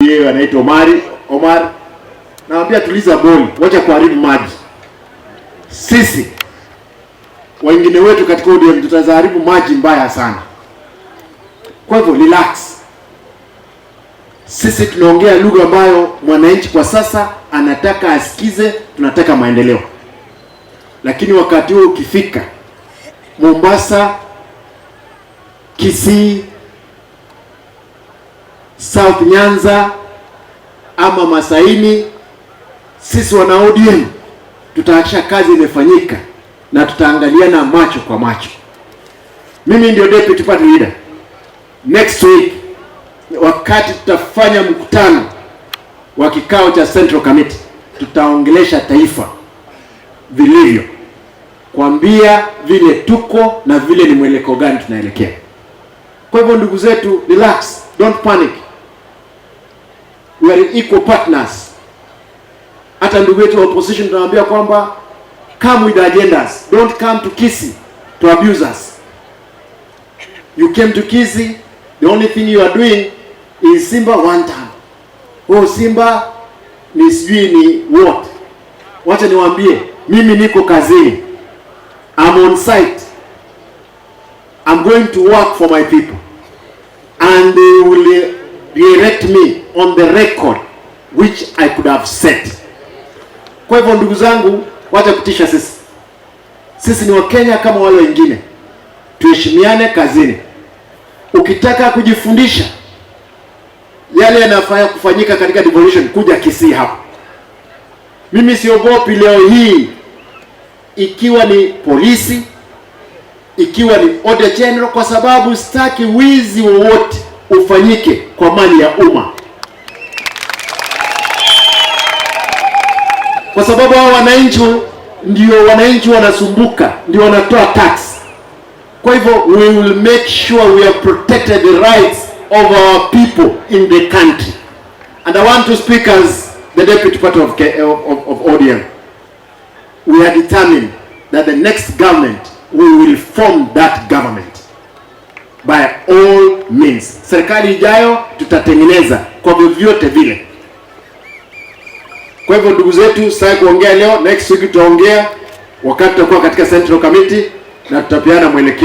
yeye anaitwa Omari Omar, naambia tuliza boli, wacha kuharibu maji. Sisi wengine wetu katika ODM tutazaharibu maji mbaya sana. Kwa hivyo relax. Sisi tunaongea lugha ambayo mwananchi kwa sasa anataka asikize, tunataka maendeleo. Lakini wakati huo ukifika, Mombasa, Kisii, South Nyanza ama Masaini, sisi wana ODM tutahakikisha kazi imefanyika na tutaangaliana macho kwa macho. Mimi ndio deputy party leader. Next week wakati tutafanya mkutano wa kikao cha Central Committee, tutaongelesha taifa vilivyo, kuambia vile tuko na vile ni mwelekeo gani tunaelekea. Kwa hivyo ndugu zetu, relax, don't panic, we are equal partners. Hata ndugu wetu wa opposition tunawaambia kwamba come with agendas, don't come to Kisii to abuse us. You came to Kisii, the only thing you are doing is Simba one time. Oh, Simba ni sijui ni what. Wacha niwaambie, mimi niko kazini. I'm on site. I'm going to work for my people. And they will re-elect me on the record which I could have set. Kwa hivyo ndugu zangu, wacha kutisha sisi. Sisi ni Wakenya kama wale wengine, tuheshimiane kazini. Ukitaka kujifundisha yale yanafaa kufanyika katika devolution, kuja Kisii hapa. Mimi siogopi leo hii, ikiwa ni polisi, ikiwa ni Auditor General, kwa sababu sitaki wizi wowote ufanyike kwa mali ya umma, kwa sababu hao wananchi ndio wananchi wanasumbuka, ndio wanatoa tax. Kwa hivyo we will make sure we have protected the rights of our people in the country. And I want to speak as the deputy party of ODM. We are determined that the next government, we will form that government by all means. Serikali ijayo tutatengeneza kwa vyovyote vile. Kwa hivyo ndugu zetu, sitaki kuongea leo, next week tutaongea wakati tutakuwa katika Central Committee na tutapeana mwelekeo.